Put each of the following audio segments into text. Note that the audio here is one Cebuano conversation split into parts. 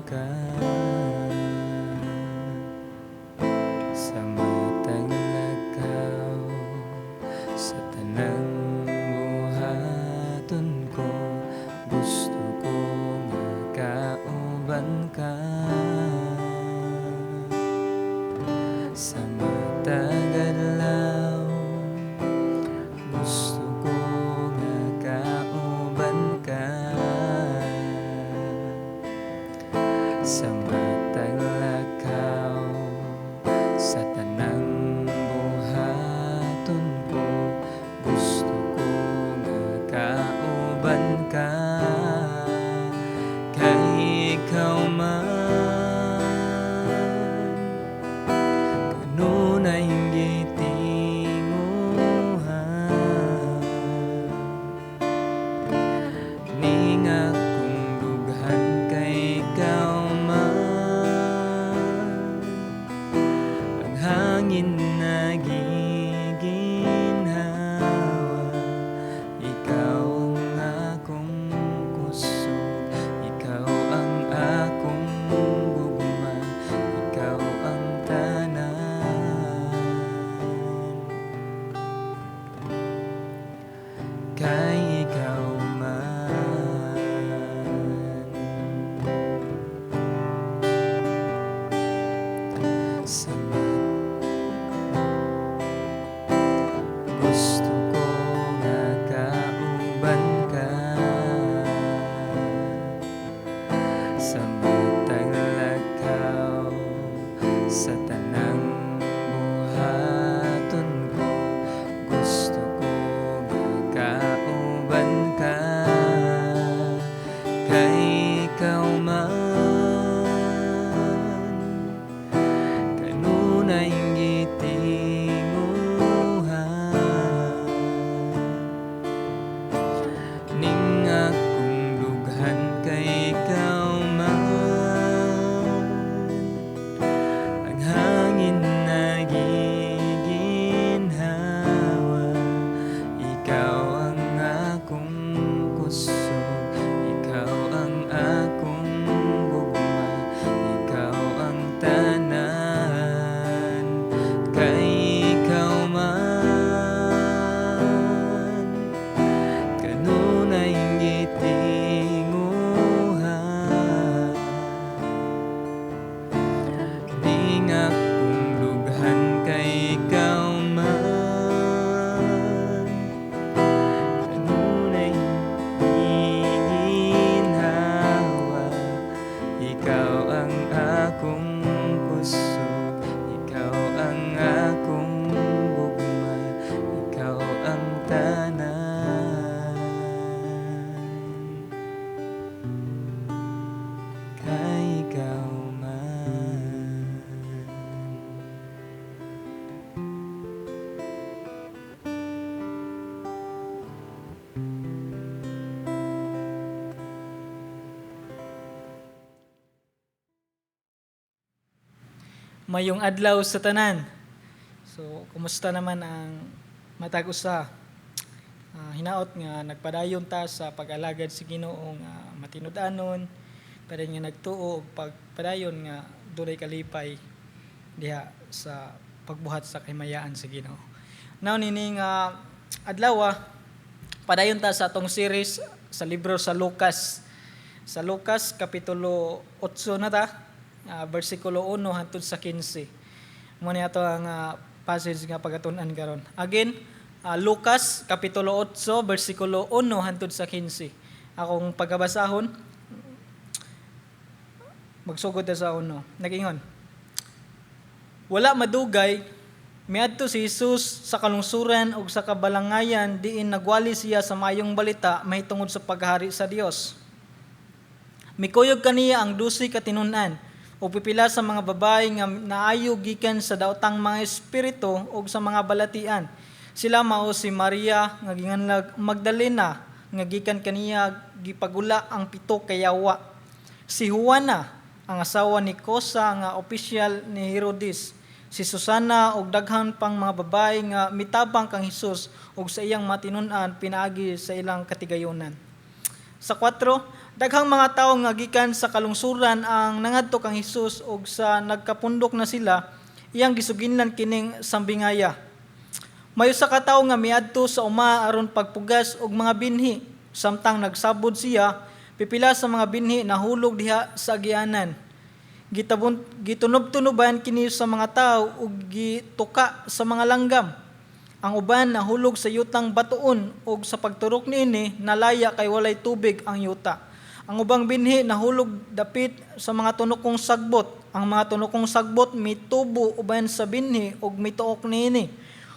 ka. Sa matag lakaw, sa tanang buhaton ko, gusto ko nga kauban ka. Sa matag adlaw, gusto ko nga kauban ka. Sa matag lakaw, sa tanang buhaton ko, gusto ko nga kauban ka. Kay ikaw man kanunay gitinguha, ning akong dughan kay ikaw man ang hangin na giginhawa. Ikaw ang akong kusog, ikaw ang akong gugma, ikaw ang tanan. Kay ikaw man. Sa gusto ko nga kauban ka. Sa matag lakaw, sa tanang buhaton ko, gusto ko nga kauban ka. Kay ikaw man kanunay gitinguha, ning akong dughan kay ikaw man ang hangin na giginhawa. Ikaw ang akong kusog, ikaw ang akong gugma, ikaw ang tanan. Kay ikaw man kanunay gitinguha, ning akong dughan kay ikaw man kanunay giginhawa. Ikaw ang akong kusog, ikaw ang akong gugma, ikaw ang tanan. Kay ikaw man. Mayong adlaw sa tanan. So, kumusta naman ang matag usa? Hinaot nga nagpadayon ta sa pag-alagad sa Ginoo nga matinud-anon, padayon nga nagtuo ug pagpadayon nga dunay kalipay diha sa pagbuhat sa kahimayaan sa Ginoo. Now nining adlaw, padayon ta sa atong series sa libro sa Lucas. Sa Lucas kapitulo 8 na ta, versikulo 1 hangtod sa 15. Mo ni ato ang passage nga pagatun-an karon. Again, Lucas kapitulo 8 versikulo 1 hangtod sa 15. Akong pagkabasahon, magsugod ta sa 1. Nag-ingon. Wala madugay, miadto si Jesus sa kalungsuran ug sa kabalangayan diin nagwali siya sa maayong balita mahitungod sa paghari sa Dios. Mikuyog kaniya ang 12 ka tinun-an ug pipila sa mga babae nga naayo gikan sa daotang mga espiritu ug sa mga balatian. Sila mao si Maria nga ginganlag Magdalena nga gikan kaniya gipagula ang 7 ka yawa. Si Juana ang asawa ni Cosa nga opisyal ni Herodes. Si Susana ug daghan pang mga babae nga mitabang kang Hesus ug sa iyang matinun-an pinaagi sa ilang katigayonan. Sa 4, Daghang mga tawo nga gikan sa kalungsuran ang nangadto kang Hesus, ug sa nagkapundok na sila, iyang gisuginlan kining sambingaya. May usa ka tawo nga miadto sa uma aron pagpugas og mga binhi. Samtang nagsabod siya, pipila sa mga binhi nahulog diha sa agianan. Gitabon, gitunob-tunoban kini sa mga tawo ug gituka sa mga langgam. Ang uban nahulog sa yutang batuon, ug sa pagturok niini nalaya kay walay tubig ang yuta. Ang ubang binhi nahulog dapit sa mga tunokong sagbot. Ang mga tunokong sagbot mitubo uban sa binhi ug mituok niini.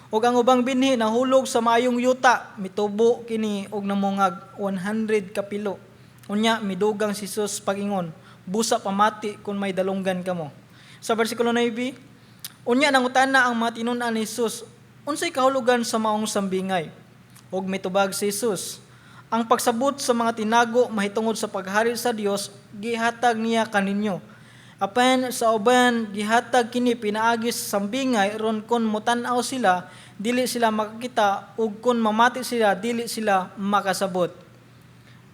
Ug ang ubang binhi nahulog sa maayong yuta, mitubo kini ug namungag 100 kapilo. Unya midugang si Jesus pag-ingon, "Busa pamati kung may dalunggan kamo." Sa versikulo 9, unya nangutana ang mga tinun-an ni Jesus, "Unsay kahulugan sa maong sambingay?" Ug mitubag si Jesus, "Ang pagsabot sa mga tinago mahitungod sa paghari sa Dios gihatag niya kaninyo. Apan sa uban gihatag kini pinaagi sa sambingay, aron kon motan-aw sila, dili sila makakita, ug kon mamati sila, dili sila makasabot."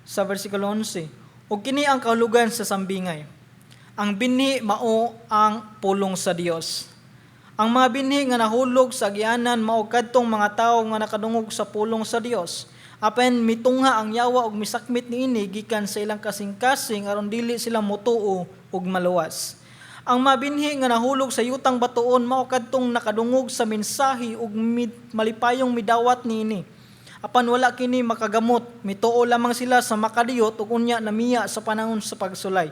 Sa versikulo 11, ug kini ang kahulugan sa sambingay. Ang binhi mao ang pulong sa Dios. Ang mga binhi nga nahulog sa agianan mao kadtong mga tawo nga nakadungog sa pulong sa Dios. Apan mitungha ang yawa ug misakmit niini gikan sa ilang kasing-kasing aron dili sila motuo ug maluwas. Ang mga binhi nga nahulog sa yutang batuon mao kadtong nakadungog sa mensahe ug malipayong midawat niini. Apan wala kini makagamot, mituo lamang sila sa makadiyot ug unya namiya sa panahon sa pagsulay.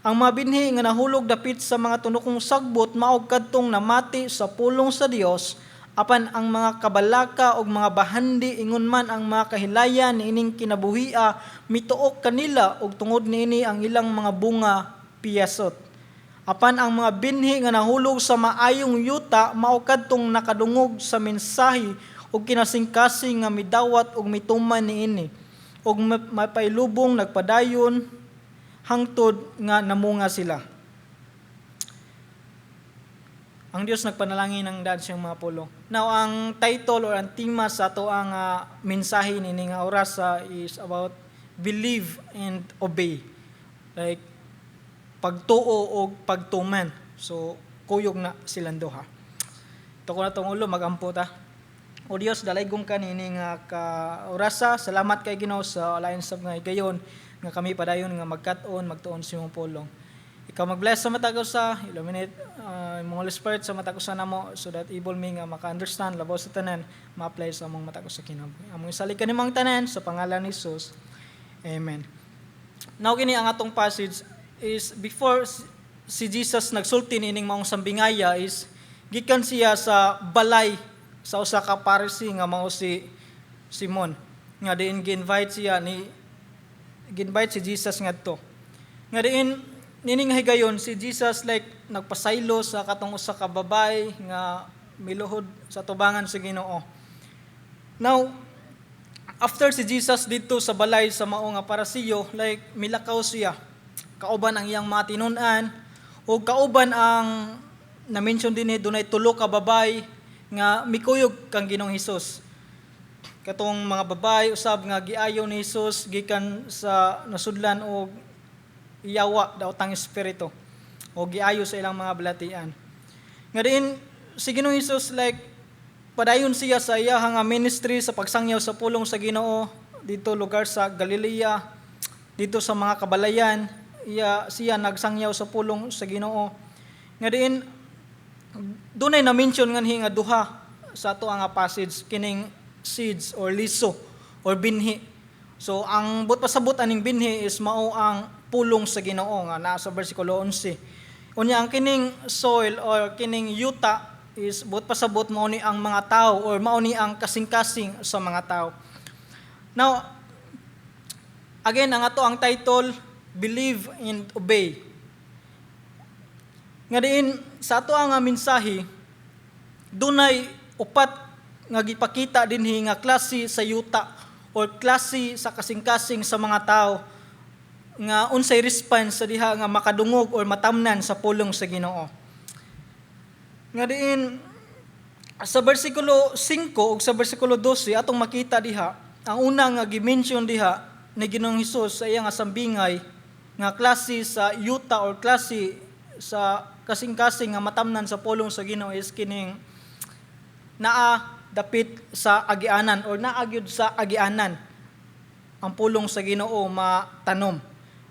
Ang mga binhi nga nahulog dapit sa mga tunokong sagbot mao kadtong namati sa pulong sa Dios, apan ang mga kabalaka ug mga bahandi, ingon man ang mga kahilayan niining kinabuhia, mituok kanila, ug tungod niini ang ilang mga bunga piyasot. Apan ang mga binhi nga nahulog sa maayong yuta mao kadtong nakadungog sa mensahe ug kinasingkasing nga midawat ug mituman niini ug mapailubong nagpadayon hangtod nga namunga sila. Ang Dios nagpanalangin ng daan siyang mga pulong. Now, ang title or ang tema sa ato ang mensahe nini nga oras is about believe and obey. Like pagtuo o pagtuman. So, kuyog na silang duha. Tuko na tong ulo, magampo ta. O Dios, dalaygong ka nini nga ka orasa. Salamat kay Ginoo sa alain sab nga higayon nga kami padayon nga magkat-on, magtuon sa imong pulong. Ikaw mag-bless sa matag usa, illuminate imong Holy Spirit sa matag usa namo so that able mi nga maka-understand labaw sa tanan, ma-apply sa among matag usa kinabuhi. Among isalig kanimong tanan sa pangalan ni Jesus. Amen. Now, kini ang atong passage is before si Jesus nagsulti niining maong sambingaya is gikan siya sa balay sa usa ka Pharisee nga mao si Simon, nga diin gi-invite siya ni gi-invite si Jesus ngadto. Nga diin nining higayon si Jesus like nagpasaylo sa katong usa ka babae nga miluhod sa tubangan sa Ginoo. Now, after si Jesus didto sa balay sa mao nga Parisiyo, like milakaw siya. Kauban ang iyang mga tinun-an ug kauban ang na-mention din, dunay tulo ka babay nga mikuyog kang Ginoong Hesus. Katong mga babae usab nga giayo ni Hesus gikan sa nasudlan og yawa, daotang espiritu, o giayo sa ilang mga balatian. Nga diin si Ginoong Hesus like padayon siya sa iyang nga ministry sa pagsangyaw sa pulong sa Ginoo didto lugar sa Galilea, didto sa mga kabalayan, iya siya nagsangyaw sa pulong sa Ginoo. Nga diin dunay na-mention nganhi nga duha sa ato ang passage, kining seeds or liso or binhi. So ang but pasabot aning binhi is mao ang pulong sa Ginoo nga naa sa versikulo 11. Unya ang kining soil or kining yuta is but pasabot mao ni ang mga tao or mao ni ang kasing-kasing sa mga tao. Now, again, ang ato ang title, Believe and Obey. Nga diin sa ato ang mensahe, dunay upat nga gipakita dinhi nga klase sa yuta or klase sa kasing-kasing sa mga tao nga unsay response sa diha nga makadungog or matamnan sa pulong sa Ginoo. Nga diin sa versikulo 5 ug sa versikulo 12, atong makita diha ang una nga gi-mention diha ni Ginoong Hesus sa iyang sambingay nga klase sa yuta or klase sa kasing-kasing nga matamnan sa pulong sa Ginoo is kining naa dapit sa agianan or naa gyud sa agianan ang pulong sa Ginoo matanom.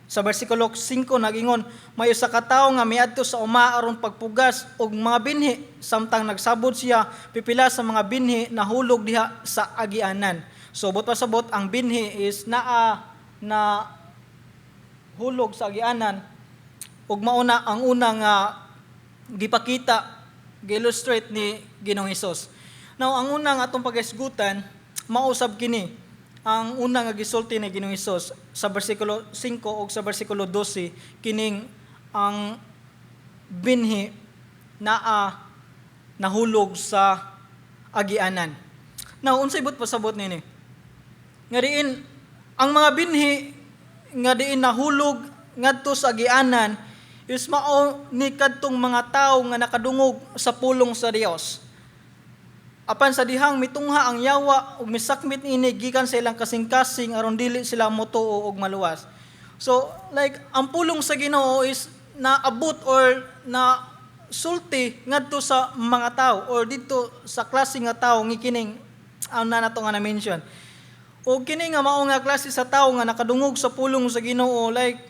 Sa versikulo 5 nagingon, "May usa ka tawo nga miadto sa uma aron pagpugas og mga binhi. Samtang nagsabod siya, pipila sa mga binhi nahulog diha sa agianan." So buot pasabot, ang binhi is naa na hulog sa agianan ug mauna ang una nga gipakita, gi-illustrate ni Ginoong Hesus. Now, ang una nga atong paghisgutan, mausab kini ang una nga gisulti ni Ginoong Hesus sa versikulo 5 ug sa versikulo 12, kining ang binhi naa nahulog sa agianan. Now, unsay buot pasabot nini? Nga diin ang mga binhi nga diin nahulog ngadto sa agianan is mao ni kadtong mga tawo nga nakadungog sa pulong sa Dios. Apan sa dihang mitungha ang yawa ug misakmit ini gikan sa ilang kasing-kasing aron dili sila motuo og maluwas. So like ang pulong sa Ginoo is naabot or na sulti ngadto sa mga tao or didto sa klase nga tao nga kining ang na nato nga na-mention. O kini nga mao nga klase sa tao nga nakadungog sa pulong sa Ginoo, like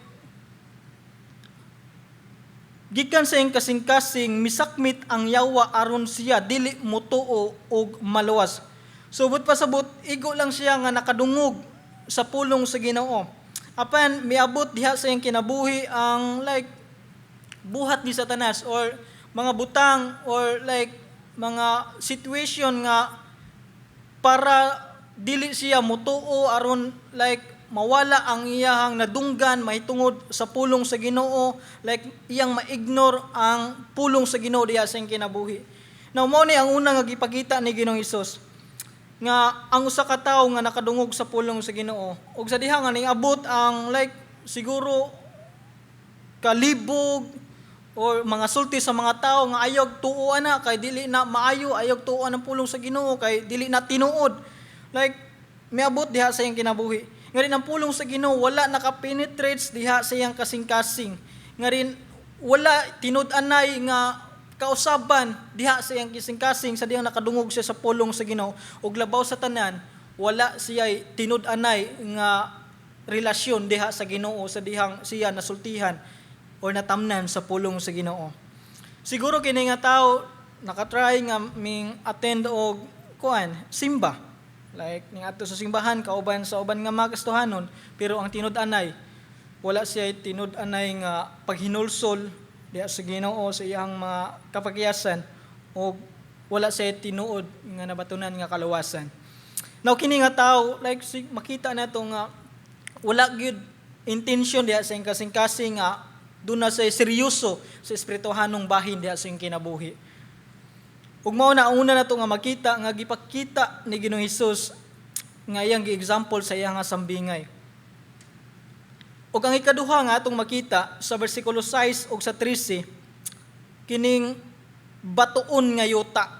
gikan sa iyang kasing-kasing misakmit ang yawa aron siya dili motuo og maluwas. So buot pasabot, igo lang siya nga nakadungog sa pulong sa Ginoo. Apan miabot diha sa iyang kinabuhi ang like buhat ni Satanas or mga butang or like mga situation nga para dili siya motuo, aron like mawala ang iyahang nadunggan mahitungod sa pulong sa Ginoo, like iyang ma-ignore ang pulong sa Ginoo diha sa iyang kinabuhi. Now, mao ni ang una nga gipakita ni Ginoong Hesus nga ang usa ka tawo nga nakadungog sa pulong sa Ginoo ug sa diha nga niabot ang like siguro kalibog or mga sulti sa mga tao nga ayog tuo ana kay dili na maayo, ayog tuo ang pulong sa Ginoo kay dili na tinuod, like miabot diha sa iyang kinabuhi nga rin ang pulong sa Ginoo wala naka-penetrates diha sa iyang kasing-kasing, nga rin wala tinud-anay nga kausaban diha sa iyang kasing-kasing sa dihang nakadungog siya sa pulong sa Ginoo. Ug labaw sa tanan, wala siya tinud-anay nga relasyon diha sa Ginoo sa dihang siya nasultihan or natamnan sa pulong sa Ginoo. Siguro kini nga tao nakatry nga ming attend og kuan, simba. Like ning adto sa simbahan kauban sa uban nga mga Kristohanon, pero ang tinud-anay, wala siya tinud-anay nga paghinulsol diha sa Ginoo sa iyang mga kapagyasan o wala siya tinuod nga nabatunan nga kaluwasan. Now, kini nga tao, like makita nato nga wala gyud intention diha sa iyang kasing-kasing nga duna sa seryoso sa espirituhanong bahin diha sa iyang kinabuhi. Ug mao na ang una nato nga makita nga gipakita ni Ginoong Hesus nga iyang gi-example sa iyang nga sambingay. Ug ang ikaduha nga atong makita sa versikulo 6 ug sa 13, kining batuon nga yuta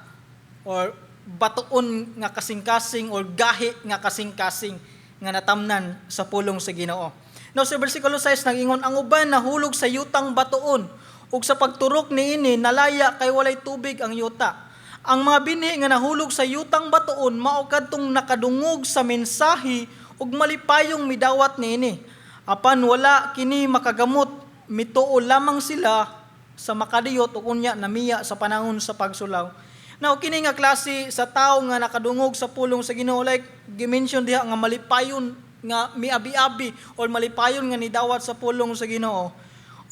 or batuon nga kasing-kasing or gahi nga kasing-kasing nga natamnan sa pulong sa Ginoo. Now, sa versikulo 6 nagingon, "Ang uban nahulog sa yutang batuon ug sa pagturok niini nalaya kay walay tubig ang yuta. Ang mga binhi nga nahulog sa yutang batuon mao kadtong nakadungog sa mensahe ug malipayong midawat niini. Apan wala kini makagamot, mituo lamang sila sa makadiyot ug unya namiya sa panahon sa pagsulaw." Now, kini nga klase sa tao nga nakadungog sa pulong sa Ginoo, like gimension diha nga malipayon nga miabi-abi or malipayon nga nidawat sa pulong sa Ginoo.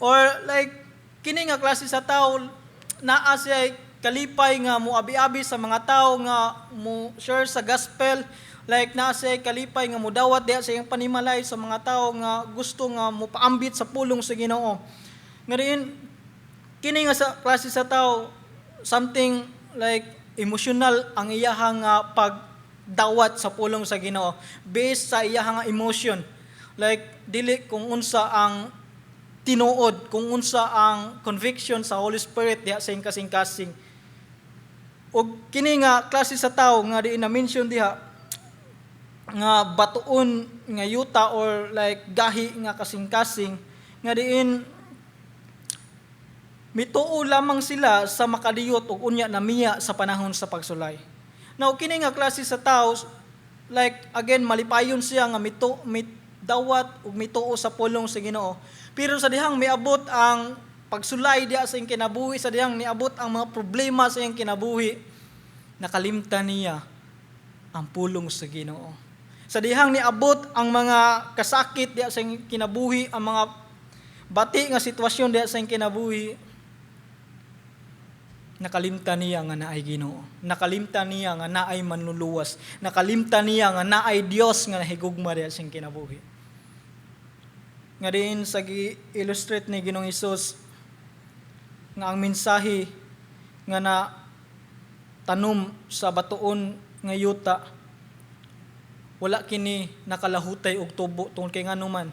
Or like kini nga klase sa tao, naa siya kalipay nga moabi-abi sa mga tao nga mo share sa gospel, like naa siya kalipay nga mudawat diha sa iyang panimalay sa mga tao nga gusto nga mopaambit sa pulong sa Ginoo. Nga rin kini nga sa klase sa tao, something like emotional ang iyahang nga pagdawat sa pulong sa Ginoo based sa iyahang nga emotion, like dili kung unsa ang tinuod, kung unsa ang conviction sa Holy Spirit diha sa iyang kasing-kasing. Ug kini nga klase sa tao nga di na mention diha nga batuon nga yuta or like gahi nga kasing-kasing nga diin mituo lamang sila sa makadiyot ug unya namiya sa panahon sa pagsulay. Now, kini nga klase sa tao, like again, malipayon siya nga mito mitdawat ug mituo sa pulong sa Ginoo. Pero sa dihang miabot ang pagsulay diha sa iyang kinabuhi, sa dihang niabot ang mga problema sa iyang kinabuhi, nakalimtan niya ang pulong sa Ginoo. Sa dihang niabot ang mga kasakit diha sa iyang kinabuhi, ang mga bati nga sitwasyon diha sa iyang kinabuhi, nakalimtan niya nga naay Ginoo. Nakalimtan niya nga naay manluluwas. Nakalimtan niya nga naay Dios nga nahigugma diha sa iyang kinabuhi. Nga diin sa gi-illustrate ni Ginoong Hesus nga ang mensahe nga na tanom sa batuon nga yuta, wala kini nakalahutay og tubo tungod kay ngano man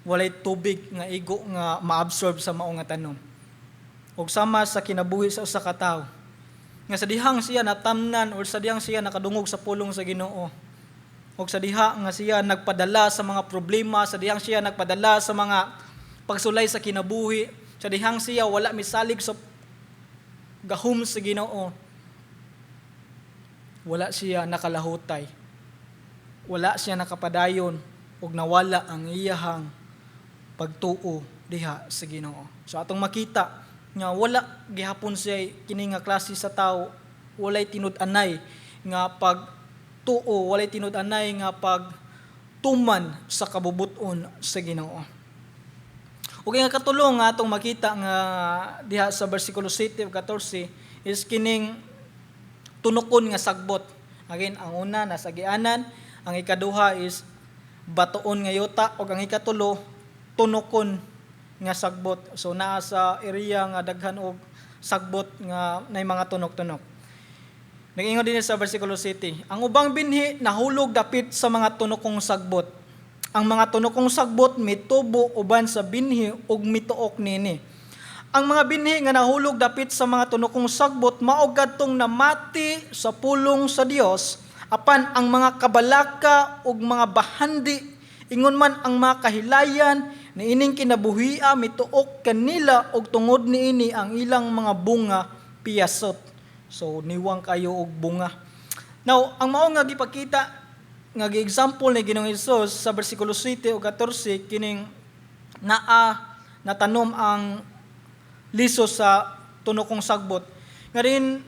walay tubig nga igo nga maabsorb sa mao nga tanom. Ug sama sa kinabuhi sa usa ka tawo nga sa dihang siya natamnan or sa dihang siya nakadungog sa pulong sa Ginoo ug sa diha nga siya nagpadala sa mga problema, sa dihang siya nagpadala sa mga pagsulay sa kinabuhi, sa dihang siya wala misalig sa gahom sa Ginoo, wala siya nakalahutay, wala siya nakapadayon ug nawala ang iyahang pagtuo diha sa Ginoo. So atong makita nga wala gihapon siya, kini nga klase sa tao, walay tinud-anay nga pagtuo, walay tinud-anay nga pagtuman sa kabubuton sa Ginoo. Ug nga katulo nga atong makita nga diha sa bersikulo 7 ug 14 is kining tunokon nga sagbot. Again, ang una nasa gianan, ang ikaduha is batuon nga yuta ug ang ikatulo tunokon nga sagbot. So naa sa area nga daghan og sagbot nga nay mga tunok-tunok. Nag-ingon din sa versikulo 7, ang ubang binhi nahulog dapit sa mga tunokong sagbot. Ang mga tunokong sagbot mitubo uban sa binhi ug mituok nini. Ang mga binhi nga nahulog dapit sa mga tunokong sagbot mao kadtong namati sa pulong sa Dios, apan ang mga kabalaka ug mga bahandi, ingon man ang mga kahilayan niining kinabuhia, mituok kanila ug tungod niini ang ilang mga bunga piyasot. So niwang kayo og bunga. Now, ang mao nga gipakita nga gi-example ni Ginoong Hesus sa bersikulo 7 ug 14, kining naa natanom ang liso sa tunokong sagbot. Nga diin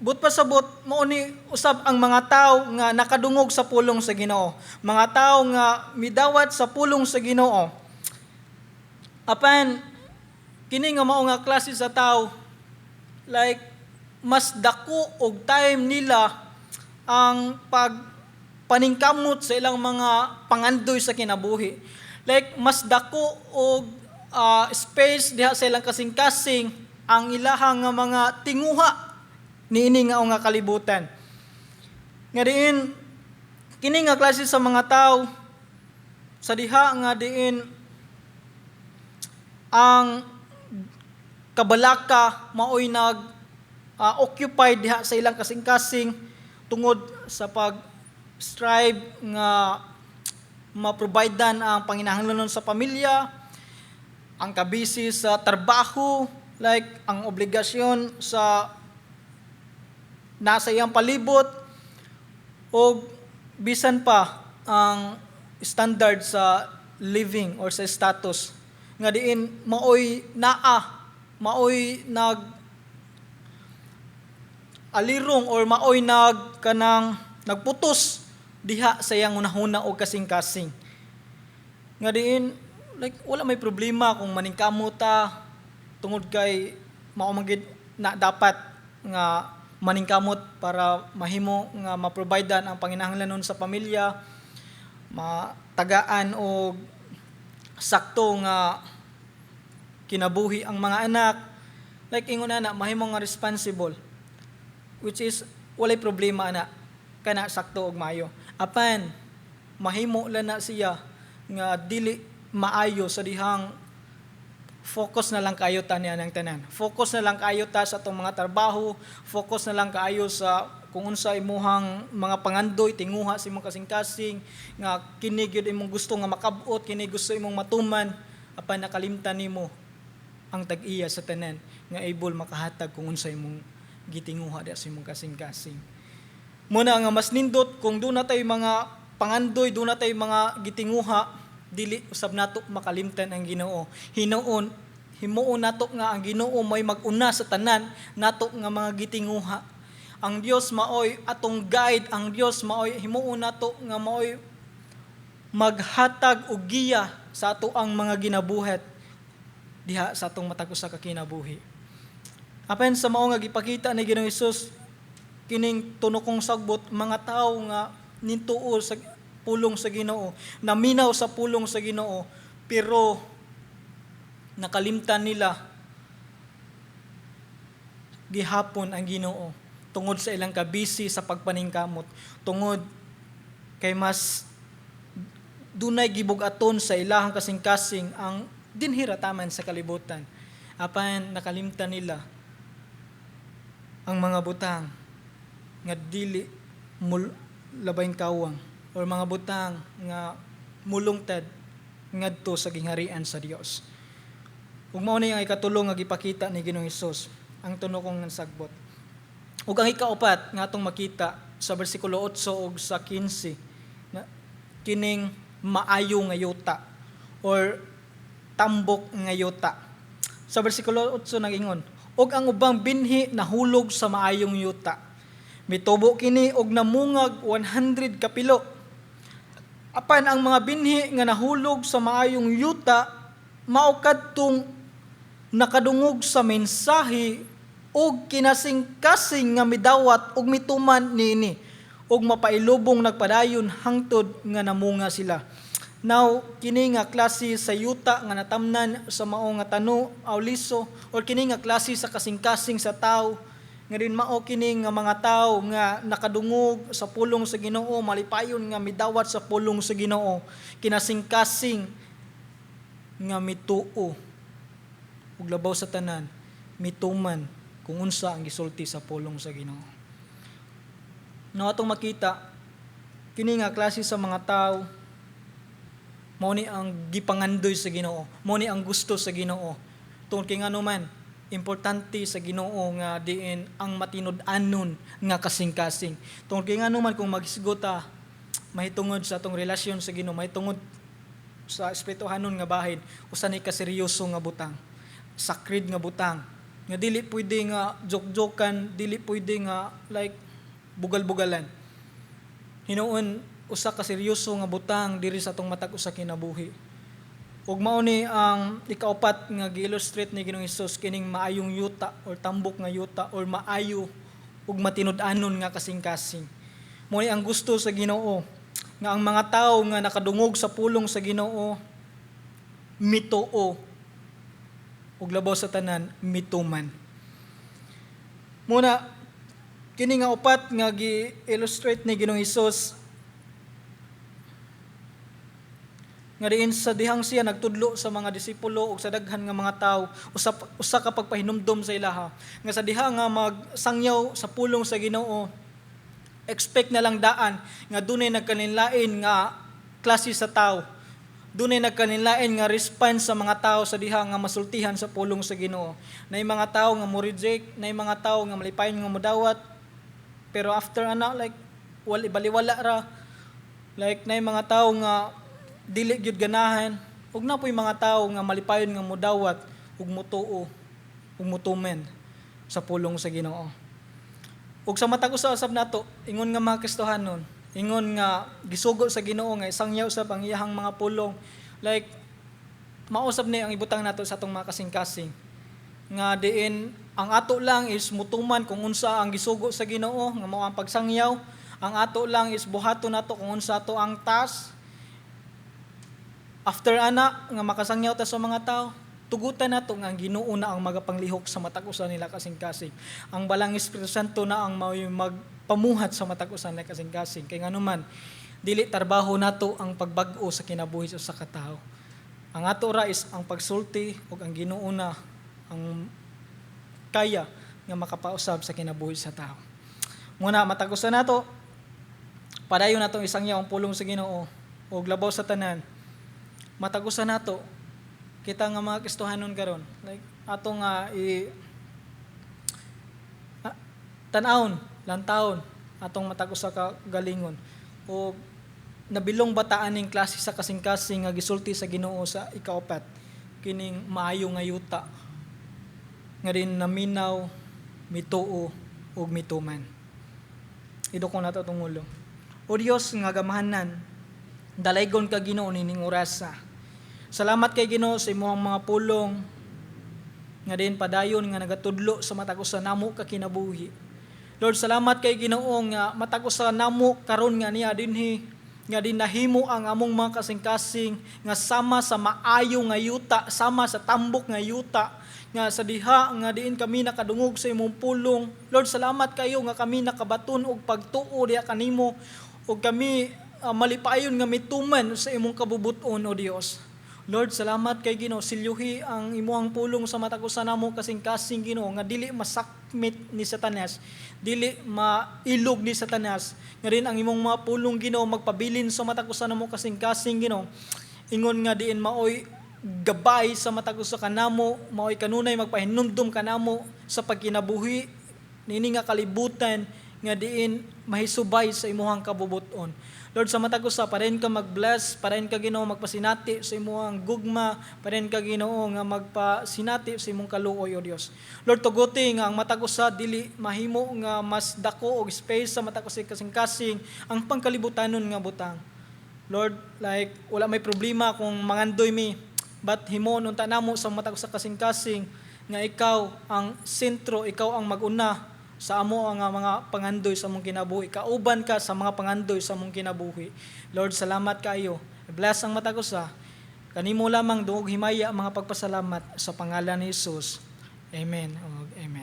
buot pasabot mao ni usab ang mga tao nga nakadungog sa pulong sa Ginoo. Mga tao nga midawat sa pulong sa Ginoo. Apan kini nga mao nga klase sa tao, like mas dako og time nila ang pag paningkamot sa ilang mga pangandoy sa kinabuhi. Like mas dako og space diha sa ilang kasing-kasing ang ilahang nga mga tinguha niini nga nga kalibutan. Nga diin kini nga klase sa mga tao, sa diha nga diin ang kabalaka maoy nag occupy diha sa ilang kasing-kasing tungod sa pag strive nga ma-providean ang panginahanglanon sa pamilya, ang kabisi sa trabaho, like ang obligasyon sa nasa iyang palibot o bisan pa ang standard sa living or sa status nga diin maoy naa maoy nag alirong or maoy nag kanang nagputos diha sa iyang hunahuna o kasing-kasing. Nga diin like wala may problema kung maningkamot ta tungod kay mao man gid na dapat nga maningkamot para mahimo nga ma-providean ang panginahanglanon sa pamilya, matagaan og sakto nga kinabuhi ang mga anak, like ingon ana, mahimo nga responsible, which is walay problema ana, kana sakto og maayo. Apan mahimo lang na siya nga dili maayo sa dihang Focus na lang kayo ta niya ng tanan. Focus na lang kayo ta sa atong mga trabaho, focus na lang kaayo sa kung unsa imuhang mga pangandoy, tinguha sa imong kasing-kasing, nga kini gyud imong gusto nga makabot, kini gusto imong matuman, apan nakalimtan nimo ang tag-iya sa tanan nga able makahatag kung unsa imong gitinguha diha sa imong kasing-kasing. Muna nga mas nindot kung duna tay mga pangandoy, duna tay mga gitinguha, dili usab nato makalimtan ang Ginoo. Hinuon, himuon nato nga ang Ginoo may mag-una sa tanan nato nga mga gitinguha. Ang Dios maoy atong guide, ang Dios maoy himuon nato nga maoy maghatag og giya sa ato ang mga ginabuhat diha sa atong matag usa ka kinabuhi. Apan sa mao nga gipakita ni Ginoong Hesus kining tunokong sagbot, mga tawo nga nintuo sa pulong sa Ginoo, naminaw sa pulong sa Ginoo, pero nakalimtan nila gihapon ang Ginoo tungod sa ilang kabisi sa pagpaningkamot, tungod kay mas dunay gibug-aton sa ilahang kasing-kasing ang dinhirataman sa kalibutan. Apan nakalimtan nila ang mga butang nga dili mul labayng kawang or mga butang nga mulungtad ngadto sa gingharian sa Dios. Ug mao ni ang ikatulo nga gipakita ni Ginoong Hesus, ang tunokong sagbot. Ug ang ikaupat nga atong makita sa bersikulo 8 ug sa 15 na kining maayo nga yuta or tambok nga yuta. Sa bersikulo 8 nagingon, "Og ang ubang binhi nahulog sa maayong yuta. Mitubo kini og namungag 100 kapilo." Apan ang mga binhi nga nahulog sa maayong yuta mao kadtong nakadungog sa mensahe og kinasing-kasing nga midawat og mituman niini og mapailubong nagpadayon hangtod nga namunga sila. Now, kini nga klase sa yuta nga natamnan sa mao nga tano aw liso or kini nga klase sa kasing-kasing sa tao nga din mao kini nga mga tao nga nakadungog sa pulong sa Ginoo, malipayon nga midawat sa pulong sa Ginoo, kinasing-kasing nga mituo ug labaw sa tanan mituman kung unsa ang gisulti sa pulong sa Ginoo. No, atong makita kini nga klase sa mga tao mao ni ang gipangandoy sa Ginoo, mao ni ang gusto sa Ginoo. Tungod kay ngano man importante sa Ginoo nga diin ang matinud-anon nga kasing-kasing. Tungod kay ngano man kung maghisgot ta mahitungod sa atong relasyon sa Ginoo, mahitungod sa espirituhanon nga bahin, usa ni ka seryoso nga butang, sacred nga butang nga dili pwede nga joke-jokan, dili pwede nga like bugal-bugalan. Hinuon usa ka seryoso nga butang diri sa atong matag usa kinabuhi. Ug mao ni ang ikaupat nga gi-illustrate ni Ginoong Hesus, kining maayong yuta or tambok nga yuta or maayo ug matinud-anon nga kasing-kasing. Mao ni ang gusto sa Ginoo nga ang mga tawo nga nakadungog sa pulong sa Ginoo mituo ug labaw sa tanan mituman. Muna kini nga upat nga gi-illustrate ni Ginoong Hesus nga diin sa dihang siya nagtudlo sa mga disipulo ug sa daghan nga mga tawo, usa usa ka pagpahinumdom sa ilaha nga sa diha nga magsangyaw sa pulong sa Ginoo, expect na lang daan nga dunay nagkalinlain nga klase sa tawo, dunay nagkalinlain nga response sa mga tao sa diha nga masultihan sa pulong sa Ginoo. Nay mga tawo nga mo reject, nay mga tawo nga malipayon nga modawat, pero after ana like wal ibaliwala ra. Like nay mga tawo nga dili gyud ganahan ug na poy mga tawo nga malipayon nga modawat ug motuo ug motumen sa pulong sa Ginoo. Ug sa matag usa usab nato, ingon nga mga Kristohanon, ingon nga gisugo sa Ginoo nga isangyaw usab ang iyahang mga pulong, like mausab ni ang ibutang nato sa atong mga kasing-kasing nga diin ang ato lang is mutuman kung unsa ang gisugo sa Ginoo nga mao ang pagsangyaw. Ang ato lang is buhaton nato kung unsa ato ang task. After ana nga makasangyaw ta sa mga tao, tugutan nato nga ang Ginoo na ang magapanglihok sa matag usa nila kasing-kasing. Ang Balang Espiritu Santo na ang mao'y magpamuhat sa matag usa nila kasing-kasing. Kay nganuman dili trabaho nato ang pagbag-o sa kinabuhi sa usa ka tawo. Ang ato ra is ang pagsulti ug ang Ginoo na ang kaya nga makapausab sa kinabuhi sa tao. Muna matag usa nato, padayon natong isangyaw ang pulong sa Ginoo ug labaw sa tanan, matag usa nato, kita nga mga Kristohanon karon, like ato nga i tan-awon, lantawon atong matag usa ka galingon o nabilong ba ta aning klase sa kasing-kasing nga gisulti sa Ginoo sa ikaupat, kining maayo nga yuta nga diin naminaw, mituo ug mituman. Idukon nato atong ulo. O Dios nga gamhanan, dalaygon ka, Ginoo, nining orasa. Salamat kay Ginoo sa imong mga pulong nga diin padayon nga nagatudlo sa matag usa namo ka kinabuhi. Lord, salamat kay Ginoo nga matag usa namo karon nga niya dinhi nga diin nahimo ang among mga kasing-kasing nga sama sa maayo nga yuta, sama sa tambok nga yuta, nga sa diha nga diin kami nakadungog sa imong pulong. Lord, salamat kayo nga kami nakabaton og pagtuo diha kanimo ug kami malipayon nga mituman sa imong kabubuton, O Dios. Lord, salamat kay Ginoo. Silyuhi ang imong pulong sa matag usa namo kasing-kasing, Ginoo, nga dili masakmit ni Satanas, dili mailog ni Satanas. Nga diin ang imong mga pulong, Ginoo, magpabilin sa matag usa namo kasing-kasing, Ginoo. Ingon nga diin maoy gabay sa matag usa kanamo, maoy kanunay magpahinumdum kanamo sa pagkinabuhi niini nga kalibutan nga diin mahisubay sa imuhang kabubuton. Lord, sa matag usa, padayon ka mag-bless, padayon ka, Ginoo, magpasinati sa imuhang gugma, padayon ka, Ginoo, nga magpasinati sa imong kaluoy, O Dios. Lord, tuguti nga ang matag usa dili mahimo nga mas dako og space sa matag usa kasing-kasing ang pangkalibutanon nga butang. Lord, like wala may problema kung mangandoy mi, but himuon unta namo sa matag usa kasing-kasing nga ikaw ang sentro, ikaw ang maguna sa amo ang mga pangandoy sa among kinabuhi. Kauban ka sa mga pangandoy sa among kinabuhi. Lord, salamat kaayo. Bless ang matag usa. Kanimo lamang dungog himaya ang mga pagpasalamat sa pangalan ni Jesus. Amen. Amen.